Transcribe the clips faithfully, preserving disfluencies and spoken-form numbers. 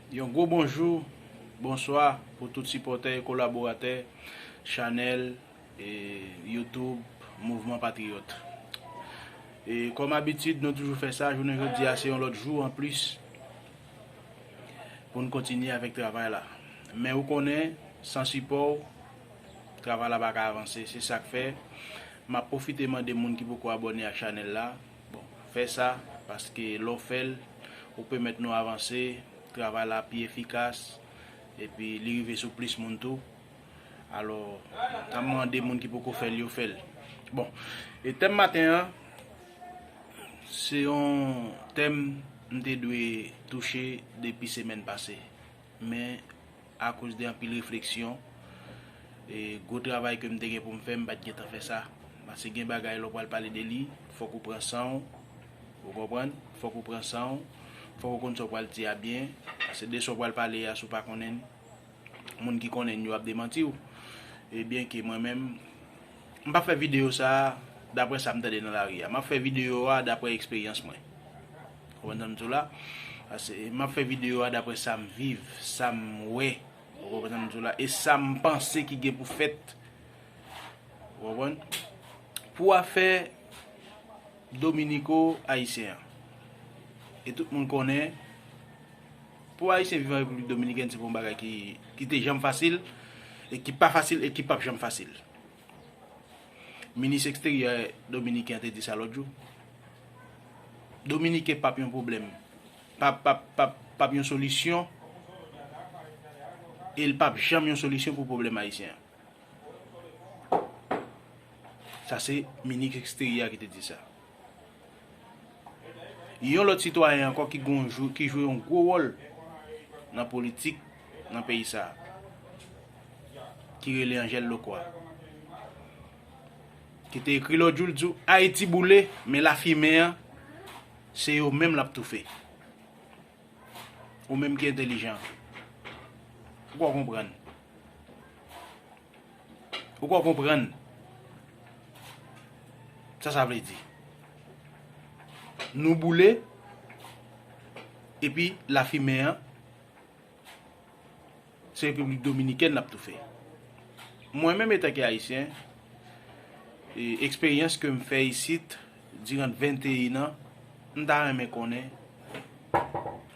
Yon gwo bonjou, bonswa pou tout sipòtè e kolaboratè chanèl e YouTube Mouvman Patriyòt. E kòm abitid, nou toujou fè sa, jounen jodi a se yon lòt jou anplis pou n kontinye avèk travay la. Men ou konnen, san sipò w, travay la pa ka avanse. Se sa k fè, m ap pwofite mande moun ki poko abòne ak chanèl la, bon, fè sa, paske lè w fè l, ou pèmèt nou avanse, travay la pi efikas, epi li rive sou plis moun tou. Alò, n ap mande moun ki poko fè l yo fè l. Bon, e tèm maten an, se yon tèm m te dwe touche depi semèn pase. Men, akoz de anpil refleksyon, e gwo travay ke m te gen pou m fè, m pa t gentan fè sa. Paske gen bagay, lè w pral pale de li, fòk ou pran san w, ou konprann? Fòk ou pran san w, fòk ou konn sa w pral di a byen. Paske de sa w pral pale a, si w pa konnen l, moun ki konnen l yo ap demanti w. E byen ke mwen menm, m p ap fè videyo sa a daprè sa m tande nan lari a. M ap fè videyo a daprè eksperyans mwen. Ou konprann sa m di w la? Paske m ap fè videyo a daprè sa m viv, sa m wè. Ou konprann sa m di w la? E sa m panse ki gen pou fèt. Ou konprann? Pou afè Dominiko Ayisyen an. E tout moun konnen, pou Ayisyen viv an Repiblik Dominikèn, se pa yon bagay ki, ki te janm fasil, e ki pa fasil, e ki p ap janm fasil. Minis eksteryè dominiken an te di sa lòt jou. Dominiken p ap yon pwoblèm. P ap, p ap, p ap, p ap yon solisyon, e l p ap janm yon solisyon pou pwoblèm ayisyen an. Sa se minis eksteryè a ki te di sa. Yon lòt sitwayen ankò ki gon jou, ki jwe yon gwo wòl nan politik nan peyi sa a, ki rele Angèle Locroix, ki te ekri lòt jou, l di w, Ayiti boule, men lafimen an, se yo menm l ap toufe. Ou menm ki entèlijan, ou ka konprann. Ou ka konprann sa sa vle di. Nou boule, epi lafimen an, se Repiblik Dominikèn l ap toufe. Mwen menm, etanke Ayisyen, e, eksperyans ke m fè isit diran venteyen an, m ta renmen konnen.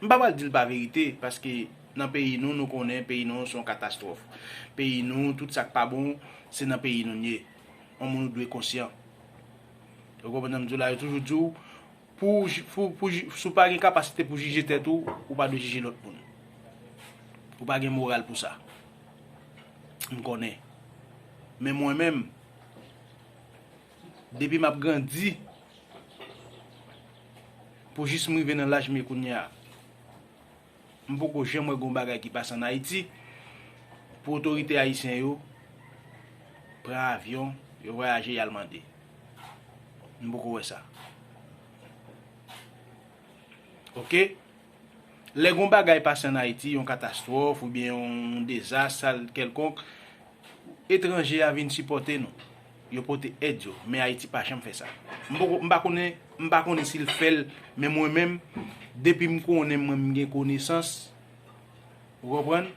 M pa pral di l pa verite, paske nan peyi nou, nou konnen peyi nou se yon katastwòf. Peyi nou, tout sa k pa bon, se nan peyi nou l ye. Yon moun ou dwe konsyan. Ou konprann sa m di w la, yo toujou di w, pou, pou, pou, si w pa gen kapasite pou jije tèt ou, ou pa dwe jije lòt moun. Ou pa gen moral pou sa. M konnen. Men mwen menm, depi m ap grandi, pou jis m rive nan laj m ye kounye a, m poko janm wè gon bagay ki pase ann Ayiti pou otorite ayisyen yo pran avyon, yo vwayaje, y al mande. M poko wè sa. Oke? Lè gon bagay pase ann Ayiti, yon katastwòf oubyen yon dezas kèlkonk, etranje a vin sipòte nou. Yo pote èd yo, men Ayiti pa janm fè sa. M poko, m pa konnen, m pa konnen si l fè l, men mwen menm, depi m konnen mwen m gen konesans, ou konprann?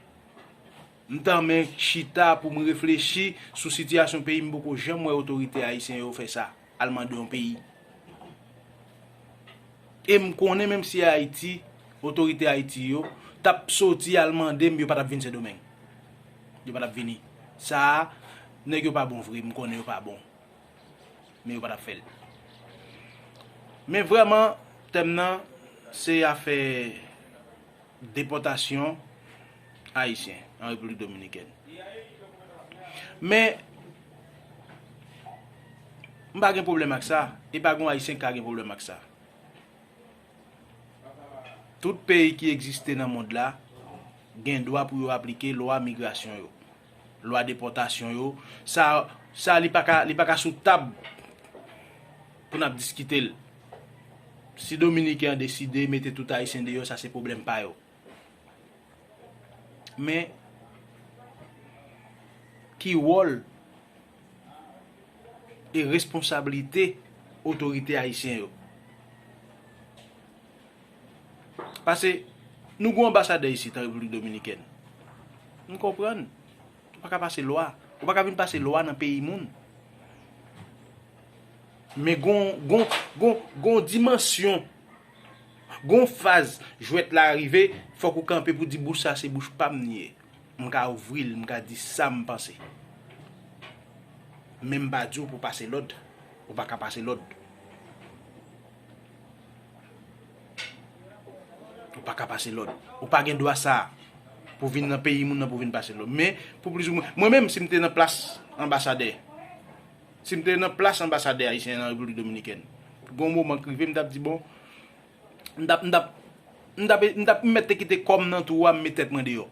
M tanmen chita pou m reflechi sou sitiyasyon peyi m, poko janm wè otorite ayisyen yo fè sa, al mande yon peyi. E m konnen menm si Ayiti, otorite Ayiti yo, t ap soti al mande m, yo pa t ap vin Sendomeng. Yo pa t ap vini. Sa a, nèg yo pa bon vre, m konnen yo pa bon. Men yo pa t ap fè l. Men vrèman, tèm nan, se afè depòtasyon ayisyen an Repiblik Dominikèn. Men, m pa gen pwoblèm ak sa, e pa gen ayisyen ki ka gen pwoblèm ak sa. Tout peyi ki egziste nan mond la gen dwa pou yo aplike lwa migrasyon yo, lwa depòtasyon yo. Sa, sa li pa ka, li pa ka sou tab pou n ap diskite l. Si Dominiken an deside mete tout Ayisyen deyò, sa se pwoblèm pa yo. Men, ki wòl e responsablite otorite ayisyen yo? Paske, Nou gen yon anbasadè isit an Repiblik Dominikèn. M konprann. Ou pa ka pase lwa. Ou pa ka vin pase lwa nan peyi moun. Men gon, gon, gon, gon dimansyon, gon faz jwèt la rive, fòk ou kanpe pou di bouch sa se bouch pa m li ye. M ka ouvri l, m ka di sa m panse. Men m pa di w pou pase lòd. Ou pa ka pase lòd. Ou pa ka pase lòd. Ou pa gen dwa sa pou vin nan peyi moun nan pou vin pase lòd. Men, pou plizoumwen, mwen menm, si m te nan plas anbasadè, si m te nan plas anbasadè ayisyen nan Repiblik Dominikèn, gon moman k rive, m t ap di, bon, m t ap, m t ap, m t ap, m t ap, m mèt te kite kò m nan twou a, m met tèt mwen deyò.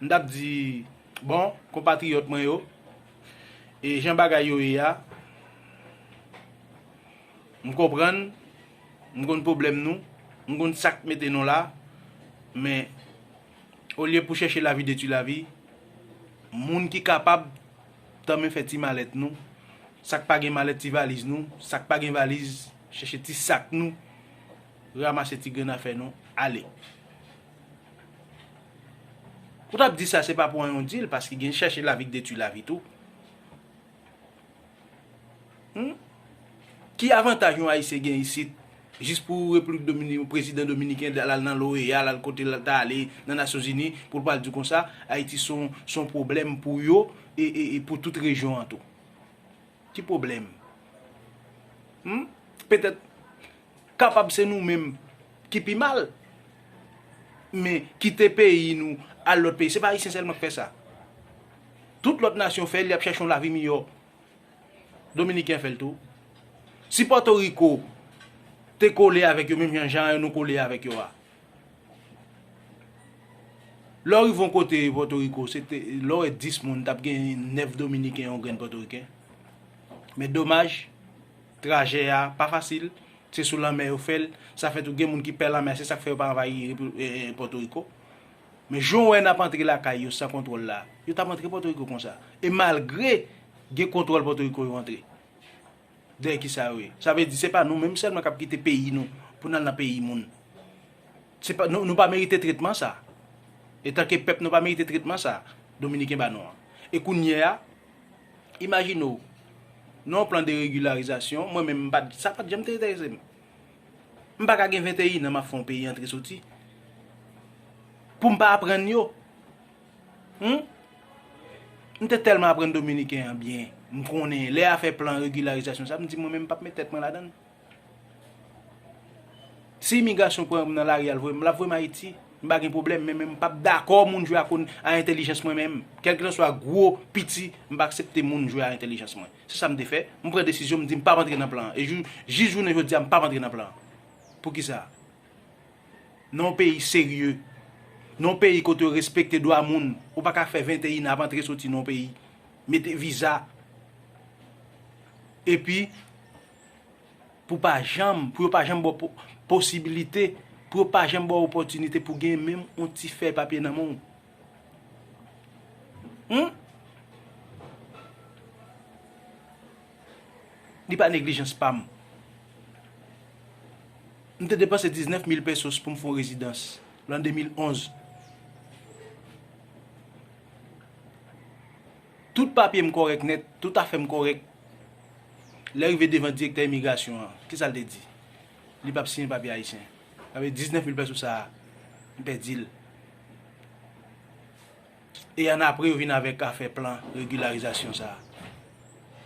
M t ap di, bon, konpatriyòt mwen yo, e jan bagay yo ye a, m konprann, m konn pwoblèm nou, m konn sa k mete nou la, men olye pou chèche lavi detwi lavi, moun ki kapab, tanmen fè ti malèt nou, sa k pa gen malèt ti valiz nou, sa k pa gen valiz, chèche ti sak nou, ranmase ti grenn afè nou, ale. Ou t ap di sa, se pa pou anyen w di l, paske gen chèche lavi k detwi lavi tou. Hmm? Ki avantaj yon Ayisyen gen isit, jis pou Repiblik Domini-, prezidan dominiken al nan l'OEA, al kote l ta ale, nan Nasyonzini, pou l pral di konsa, Ayiti se yon, se yon pwoblèm pou yo e, e, e pou tout rejyon an tou? Ki pwoblèm? Hmm? Petèt, kapab se nou menm ki pi mal. Men kite peyi nou al lòt peyi. Se pa Ayisyen sèlman k fè sa. Tout lòt nasyon fè l, y ap chèche yon lavi miyò. Dominiken fè l tou. Si Pòtoriko te kole avèk yo menm jan, jan nou kole avèk yo a, lè w rive yon kote Pòtoriko, se te, lè w wè dis moun, t ap gen nèf Dominiken, yon grenn Pòtoriken. Men domaj, trajè a pa fasil, se sou lanmè yo fè l, sa fè tou gen moun ki pè lanmè, se sa k fè yo pa anvayi Repi-, e, e, Pòtoriko. Men jan w wè n ap antre lakay yo san kontwòl la, yo t ap antre Pòtoriko konsa. E malgre gen kontwòl Pòtoriko yo antre. Dèyè ki sa yo ye? Sa vle di se pa nou menm sèlman k ap kite peyi nou pou n al nan peyi moun. Se pa, nou, nou pa merite tretman sa. Etanke pèp, nou pa merite tretman sa Dominiken ba nou an. E kounye a, imajine w, nan yon plan de regilarizasyon, mwen menm, m pa t, sa pa t janm te enterese m. M pa ka gen venteyen an, m ap fè yon peyi antre soti. Pou m pa aprann yo. Hmm? M te tèlman aprann Dominiken an byen. M konnen, lè afè plan regilarizasyon sa, m di mwen menm m p ap met tèt mwen ladan l. Si imigrasyon pran m nan lari al voye m, l ap voye m Ayiti. M pa gen pwoblèm, men, men m p ap dakò moun jwe ak, a entèlijans mwen menm. Kèlkeswa gwo, piti, m pa aksepte moun jwe a entèlijans mwen. Se sa m te fè. M pran desizyon, m di m p ap antre nan plan an. E jou, jis jounen jodi a, m p ap antre nan plan an. Poukisa? Nan yon peyi serye, nan yon peyi kote yo respekte dwa moun, ou pa ka fè venteyen an ap antre soti nan yon peyi, mete viza. Epi, pou pa janm, pou yo pa janm ba w po-, posibilite, pou yo pa janm ba w opòtinite pou gen menm yon ti fèy papye nan men w. Hmm? Li pa neglijans pa m. M te depanse diznèf mil pesos pou m fè yon rezidans lan de mil onz. Tout papye m kòrèk nèt, tout afè m kòrèk. Lè rive devan direktè imigrasyon an, kisa l te di? Li p ap siyen papye ayisyen. Sa vle diznèf mil pesos sa a, m pèdi l. E annapre, yo vin avèk afè plan regilarizasyon sa a.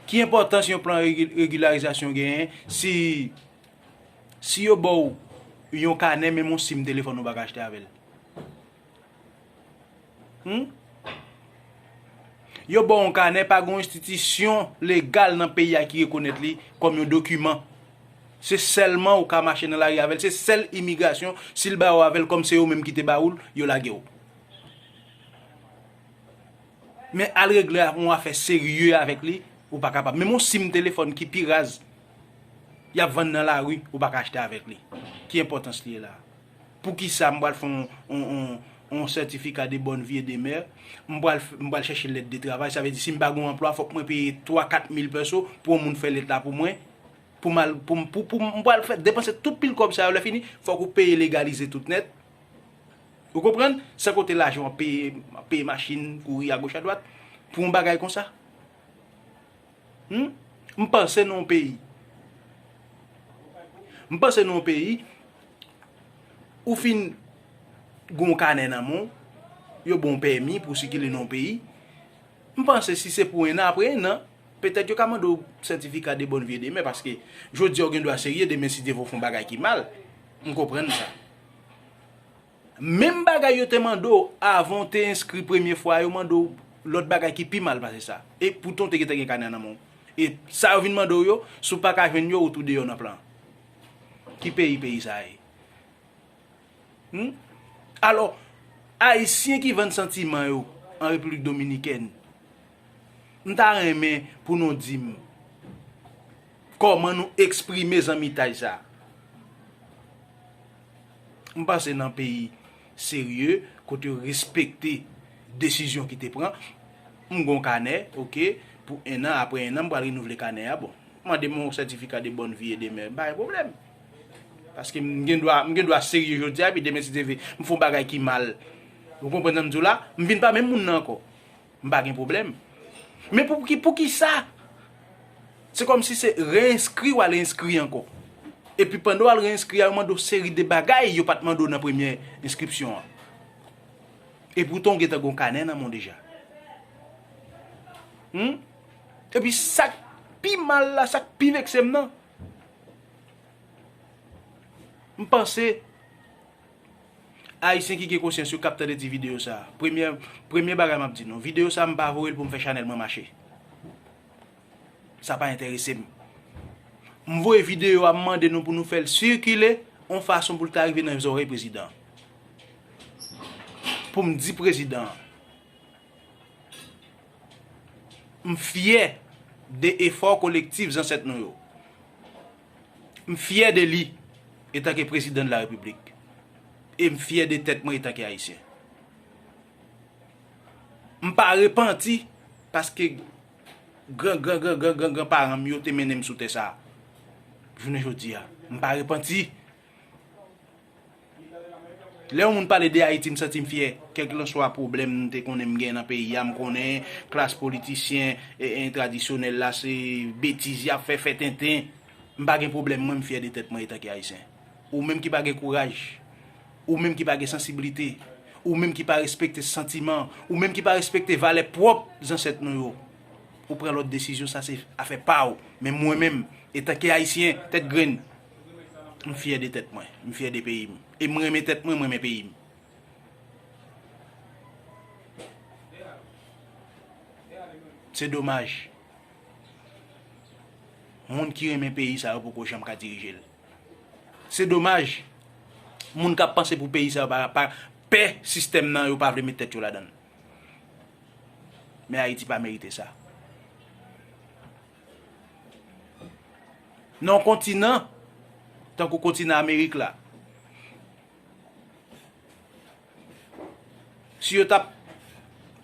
Ki enpòtans yon plan regi-, regilarizasyon genyen si, si yo ba w yon kanè, menm yon sim telefòn ou pa ka achte avè l? Hmm? Yo ba w yon kanè, pa gen yon enstitisyon legal nan peyi a ki rekonèt li kòm yon dokiman. Se sèlman ou ka mache nan lari avè l, se sèl imigrasyon, si l ba w avè l kòm se yo menm ki te ba ou l, yo lage w. Men al regle yon afè serye avèk li, ou pa kapab. Menm yon sim telefòn ki pi raz, y ap vann nan lari, ou pa ka achte avèk li. Ki enpòtans li ye la? Poukisa m pral fè yon, yon, yon, yon sètifika de bonne vie et de mœurs, m pral f-, m pral chèche lèt de travay, sa vle di si m pa gen yon anplwa, fòk mwen peye twa, kat mil peso pou yon moun fè lèt la pou mwen, pou m al, pou m, pou, pou m pral fè depanse tout pil kòb sa yo, lè fini, fòk ou peye legalize tout nèt. Ou konprann? San konte lajan w ap peye, ap peye machin, kouri agoch adwat, pou yon bagay konsa. Hmm? M panse nan yon peyi. M panse nan yon peyi, ou fin gen yon kanè nan men w, yo ba w pèmi pou w sikile nan yon peyi. M panse si se pou en an, apre en an, petèt yo ka mande w sètifika de bòn vi e de mè, paske jodi a w gen dwa serye, demen si Dye vle w fè yon bagay ki mal. M konprann sa. Menm bagay yo te mande w avan w te enskri premye fwa, yo mande w lòt bagay ki pi mal pase sa. E poutan w te gentan gen kanè nan men w. E sa yo vin mande w yo, si w pa ka jwenn yo, ou tou deyò nan plan. Ki peyi peyi sa ye? Hmm? Alò, Ayisyen ki vann santiman yo an Repiblik Dominikèn, m ta renmen pou nou di m kòman nou eksprime zanmitay sa. M panse nan peyi serye, kote yo respekte desizyon ki te pran, m gon kanè, oke, pou en an, apre en an, m pral renouvle kanè a, bon. Mande m yon sètifika de bòn vi e de mè, m pa gen pwoblèm. Paske m gen dwa, m gen dwa serye jodi a, epi demen si Dye vle, m fè yon bagay ki mal. Ou konprann sa m di w la? M vin pa menm moun nan ankò. M pa gen pwoblèm. Men pou ki, pou ki sa? Se kòmsi se reenskri w al enskri ankò. Epi pandan w al reenskri a, yo mande w seri de bagay yo pa t mande w nan premye enskripsyon an. Epoutan w gentan gen yon kanè nan men w deja. Hmm? Epi sa k pi mal la, sa k pi vekse m nan, m panse Ayisyen ki gen konsyans yo k ap tande ti videyo sa a. Premye, premye bagay m ap di nou, videyo sa a m pa voye l pou m fè chanèl mwen mache. Sa pa enterese m. M voye videyo a, m mande nou pou nou fè l sikile yon fason pou l ta rive nan zòrèy prezidan an. Pou m di prezidan an, m fyè de efò kolektif zansèt nou yo. M fyè de li etanke prezidan de la repiblik. E m fyè de tèt mwen etanke ayisyen. M pa repanti paske gran, gran, gran, gran, gran, gran paran m yo te mennen m sou tè sa a. Jounen jodi a, m pa repanti. Lè yon moun pale de Ayiti, m santi m fyè. Kèlkanswa pwoblèm m te konnen m gen nan peyi a, m konnen klas politisyen, e, e, tradisyonèl la, se betiz y ap fè, fè tenten. M pa gen pwoblèm, mwen, m fyè de tèt mwen etanke ayisyen. Ou menm ki pa gen kouraj, ou menm ki pa gen sansiblite, ou menm ki pa respekte santiman, ou menm ki pa respekte valè pwòp zansèt nou yo, ou pran lòt desizyon, sa se afè pa w. Men mwen menm, etanke ayisyen, tèt grenn, m fyè de tèt mwen, m fyè de peyi m. E m renmen tèt mwen, m renmen peyi m. Se domaj. Moun ki renmen peyi sa yo poko janm ka dirije l. Se domaj. Moun k ap panse pou peyi sa yo pa, pa pè sistèm nan, yo pa vle met tèt yo ladan l. Men Ayiti pa merite sa. Nan yon kontinan, tankou kontinan Amerik la, si yo t ap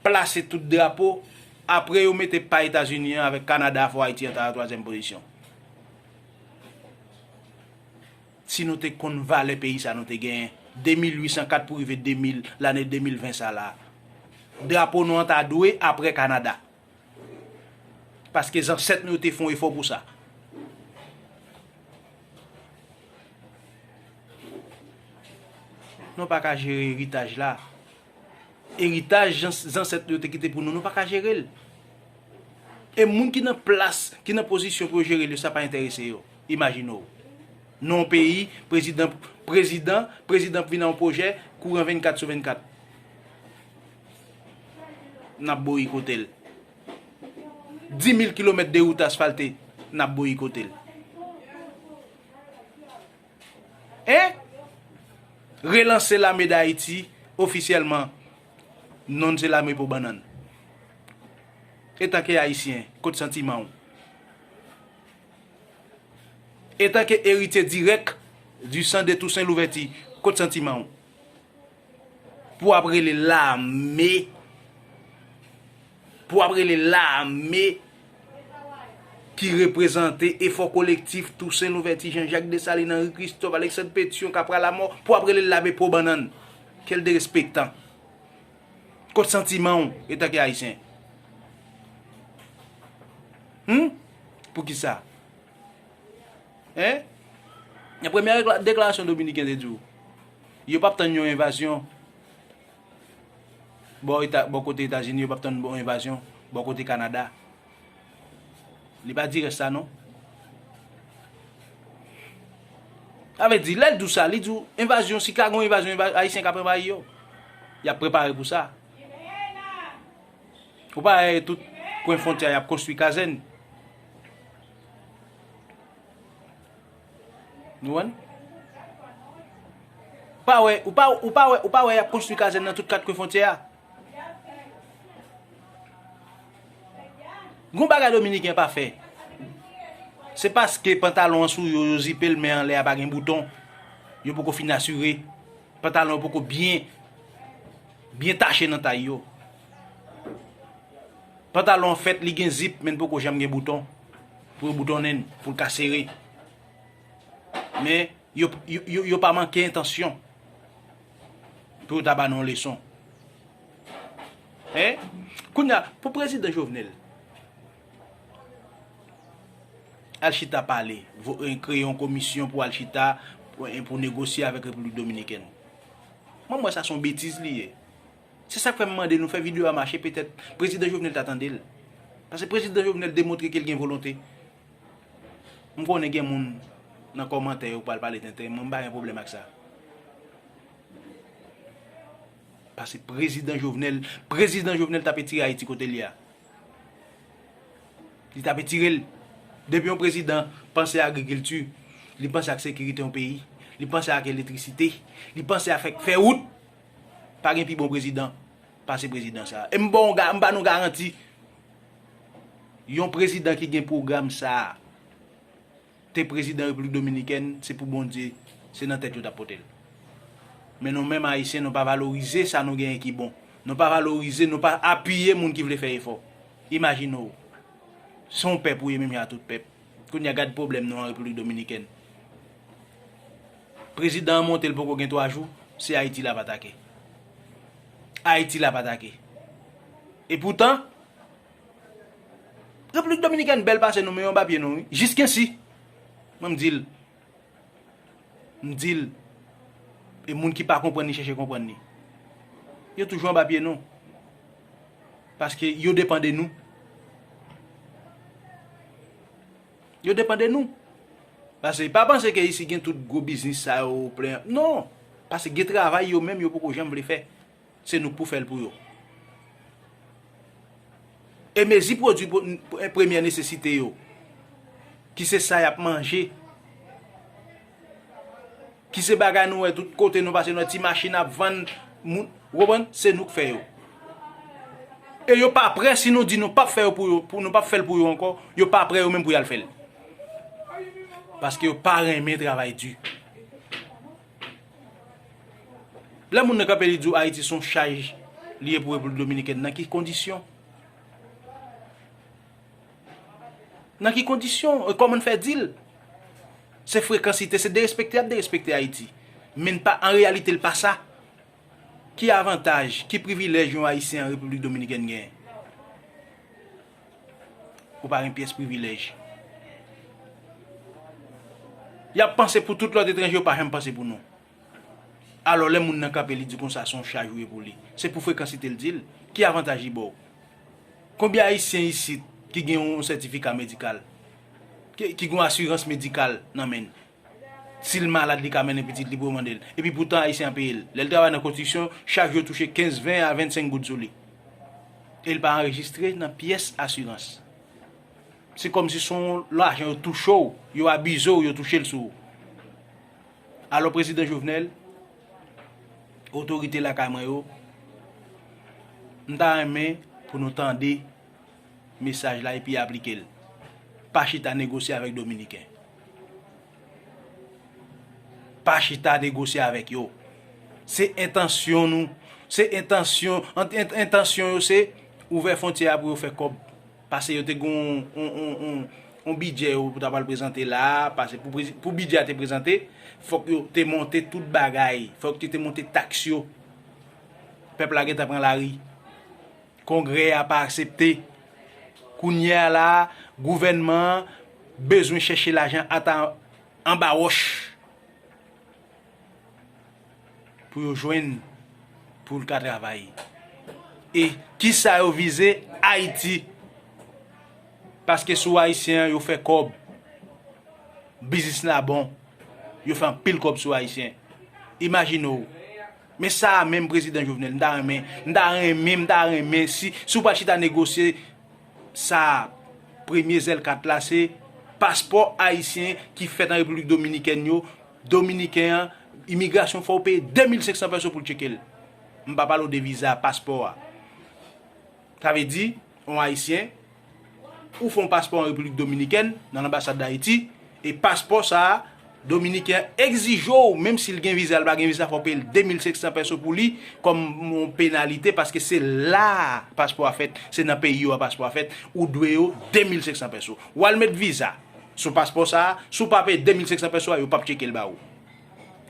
plase tout drapo, apre yo mete pa Etazini an avèk Kanada, fò Ayiti an ta nan twazyèm pozisyon. Si nou te konn valè peyi sa nou te genyen, de mil uit san kat pou rive de mil, lane de mil ven sa la, drapo nou an ta dwe apre Kanada. Paske zansèt nou yo te fè yon efò pou sa. Nou pa ka jere eritaj la. Eritaj zans-, zansèt nou yo te kite pou nou, nou pa ka jere l. E moun ki nan plas, ki nan pozisyon pou yo jere l yo, sa pa enterese yo. Imajine w. Nan yon peyi, prezidan, prezidan, prezidan vin ak yon pwojè, kouran vennkat sou vennkat. N ap boyikote l. Dis mil kilomèt de wout asfalte, n ap boyikote l. Hein? Relanse lame Dayiti ofisyèlman. Non l se lame po bannann. Etanke ayisyen, kot santiman w? Etanke eritye dirèk du sang de Toussaint Louverture, kot santiman w? Pou w ap rele lame, pou w ap rele lame ki reprezante efò kolektif Toussaint Louverture, Jean Jacques Dessalines, Henri Christophe, Alexandre Pétion, Capral Amor, pou w ap rele l lame po bannann. Quel dérespectant. Kot santiman w, etanke Ayisyen? Hmm? Poukisa? Hein? Nan premyè dekla-, deklarasyon Dominiken te di w, yo p ap tann yon envazyon bò Eta-, bò kote Etazini, yo p ap tann yon envazyon bò kote Kanada. Li pa di rès sa non. Sa vle di, lè l di w sa, li di w envazyon, si ka gen yon envazyon, enva-, Ayisyen k ap anvayi yo. Y ap prepare pou sa. Ou pa wè tout kwen fwontyè a y ap konstwi kazèn. Nou konprann? Ou pa wè, ou pa, ou pa wè, ou pa wè y ap konstwi kazèn nan tout kat kwen fwontyè a. Gon bagay Dominiken pa fè. Se paske pantalon an sou yo, yo zipe l, men anlè a pa gen bouton. Yo poko fin asire. Pantalon yo poko byen, byen tache nan tay yo. Pantalon an fèt, li gen zip, men l poko janm gen bouton. Pou yo boutonnen l, pou l ka sere. Men, yo, yo, yo, yo pa manke entansyon pou yo ta ba nou yon leson. Hein? Kounye a, pou prezidan Jovenel al chita pale, vo-, eh, kreye yon komisyon pou al chita, pou, eh, pou negosye avèk Repiblik Dominikèn. Mwen, m wè sa se yon betiz li ye. Se sa k fè m mande nou fè videyo a mache, petèt prezidan Jovenel ta tande l. Paske prezidan Jovenel demontre ke l gen volonte. M konnen gen moun nan kòmantè yo k pral pale tenten, mwen m pa gen pwoblèm ak sa. Paske prezidan Jovenel, prezidan Jovenel t ap etire Ayiti kote l ye a. Li t ap etire l. Depi yon prezidan panse agrikilti, li panse ak sekirite yon peyi, li panse ak elektrisite, li panse a fè, fè wout, pa gen pi bon prezidan pase prezidan sa a. E m ba w ga-, m ba nou garanti, yon prezidan ki gen pwogram sa a, te prezidan Repiblik Dominikèn, se pou Bondye, se nan tèt yo t ap pote l. Men nou menm Ayisyen, nou pa valorize sa nou genyen ki bon. Nou pa valorize, nou pa apiye moun ki vle fè efò. Imajine w, se yon pèp ou ye menm jan ak tout pèp. Kounye a gad pwoblèm nou an Repiblik Dominikèn. Prezidan an monte, l poko gen twa jou, se Ayiti l ap atake. Ayiti l ap atake. Epoutan, Repiblik Dominikèn bèl pase nou, men yo anba pye nou, wi. Jiskensi. Mwen m di l. M di l. E moun ki pa konprann li, chèche konprann li. Yo toujou anba pye nou. Paske yo depann de nou. Yo depann de nou. Paske pa panse ke isi gen tout gwo biznis sa yo plen. Non. Paske gen travay yo menm yo poko janm vle fè. Se nou k pou fè l pou yo. E mezi pwodui pou, pou, premyè nesesite yo, ki se sa y ap manje, ki se bagay nou wè tout kote nou pase, nou wè ti machin ap vann, moun, ou konprann? Se nou k fè yo. E yo pa prè, si nou di nou p ap fè yo pou yo, pou nou p ap fè l pou yo ankò, yo pa prè yo menm pou y al fè l. Paske yo pa renmen travay di. Lè moun nan kanpe li di w Ayiti se yon chaj li ye pou Repiblik Dominikèn, nan ki kondisyon? Nan ki kondisyon? E kòman n fè di l? Se frekansite, se derespekte y ap derespekte Ayiti. Men n pa, an reyalite, l pa sa. Ki avantaj, ki privilèj yon Ayisyen an Repiblik Dominikèn genyen? Ou pa gen pyès privilèj. Y ap panse pou tout lòt etranje, yo pa janm panse pou nou. Alò, lè moun nan kanpe, li di konsa se yon chaj ou ye pou li. Se pou frekansite l di l. Ki avantaj li ba w? Konbyen Ayisyen isit ki gen yon sètifika medikal? Ki, ki gen yon asirans medikal nan men l? Si l malad, li ka mennen pitit li pou yo mande l. Epi poutan, Ayisyen an peye l. Lè l travay nan konstriksyon, chak jou yo touche kenz, ven a vennsenk goud sou li. E l pa anrejistre nan pyès asirans. Se kòmsi se yon lajan yo touche w, yo abize w, yo touche l sou ou. Alò, Prezidan Jovenel, otorite lakay mwen yo, m ta renmen pou nou tande mesaj la epi aplike l. Pa chita negosye avèk Dominiken. Pa chita negosye avèk yo. Se entansyon nou. Se entansyon, ent-, ent-, entansyon yo se ouvè fwontyè a pou yo fè kòb. Paske yo te gen yon, yon, yon, yon, yon bidjè yo pou ta pral prezante la a. Paske pou prezi-, pou bidjè a te prezante, fòk yo te monte tout bagay. Fòk yo te monte taks yo. Pèp la gentan pran lari. Kongrè a pa aksepte. Kounye a la, gouvènman an bezwen chèche lajan ata anba wòch pou yo jwenn, pou l ka travay. E kisa yo vize? Ayiti. Paske sou Ayisyen an, yo fè kòb. Biznis la bon. Yo fè anpil kòb sou Ayisyen. Imajine w. Men sa a menm Prezidan Jovenel, m ta renmen, m ta renmen, m ta renmen, si, si w pral chita negosye, sa a, premye zèl kat la, se paspò ayisyen ki fèt an Repiblik Dominikèn yo, Dominiken an, imigrasyon fè w peye de mil senk san pèso pou l tcheke l. M pa pale w de viza, paspò a. Sa vle di, yon Ayisyen, ou fè yon paspò an Repiblik Dominikèn, nan lanbasad Dayiti, e paspò sa a, Dominiken an egzije w, menm si l gen viza, l pa gen viza, fò w peye l de mil senk san pèso pou li, kòm yon penalite, paske se la a paspò a fèt, se nan peyi yo a paspò a fèt, ou dwe yo de mil senk san pèso. W al met viza sou paspò sa a, si w pa peye de mil senk san pèso a, yo p ap tcheke l ba ou.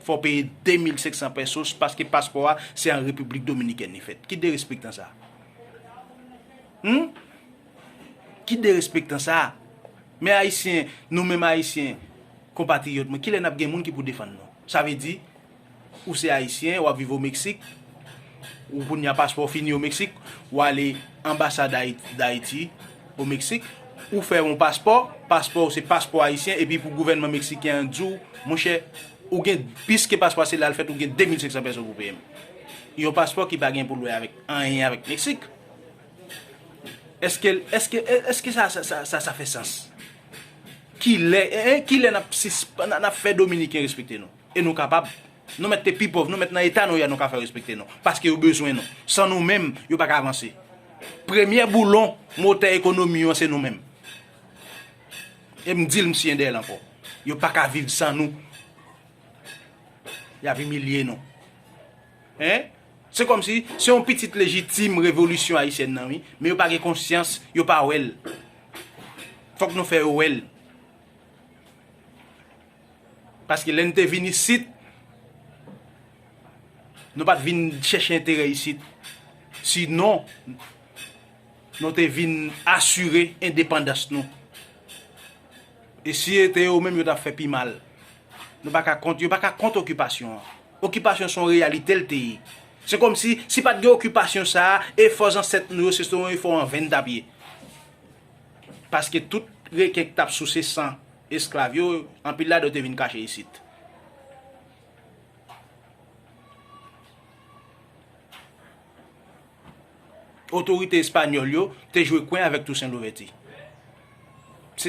Fò w peye de mil senk san pèso, paske paspò a, se an Repiblik Dominikèn li fèt. Ki derespektan sa a? Hmm? Ki derespektan sa a? Men Ayisyen, nou menm Ayisyen, konpatriyòt mwen, kilè n ap gen moun ki pou defann nou? Sa vle di, ou se Ayisyen, w ap viv o Meksik, ou kounye a paspò w fini o Meksik, w ale anbasad Ayi-, Dayiti o Meksik, ou fè yon paspò, paspò w se paspò ayisyen, epi pou gouvènman meksiken an di w, monchè, ou gen, piske paspò a se la l fèt, ou gen de mil senk san pèso pou peye m. Yon paspò ki pa gen pou l wè avèk anyen avèk Meksik. Èske, èske, èske sa, sa, sa, sa, sa fè sans? Kilè, en, en, kilè n ap sisp-, n, n ap fè Dominiken respekte nou? E nou kapab. Nou mèt te pi pòv, nou mèt nan eta nou ye a, nou ka fè respekte nou. Paske yo bezwen nou. San nou menm, yo pa ka avanse. Premye boulon motè ekonomi yo, se nou menm. E m di l, m siyen dèyè l ankò. Yo pa ka viv san nou. Y ap imilye nou. Hein? Se kòmsi se yon pitit lejitim revolisyon ayisyèn nan, wi. Men yo pa gen konsyans, yo pa wè l. Fòk nou fè yo wè l. Paske lè n te vin isit, nou pa t vin chèche enterè isit. Sinon, nou te vin asire endepandans nou. E si se te yo menm, yo t ap fè pi mal. Nou pa ka kont, yo pa ka kont okipasyon an. Okipasyon se yon reyalite l te ye. Se kòmsi, si pa t gen okipasyon sa a, efò zansèt nou yo, se te yon efò anven n t ap ye. Paske tout reken k t ap souse san esklav yo, anpil ladan yo te vin kache isit. Otorite espanyòl yo te jwe kwen avèk Tousen Louvèti.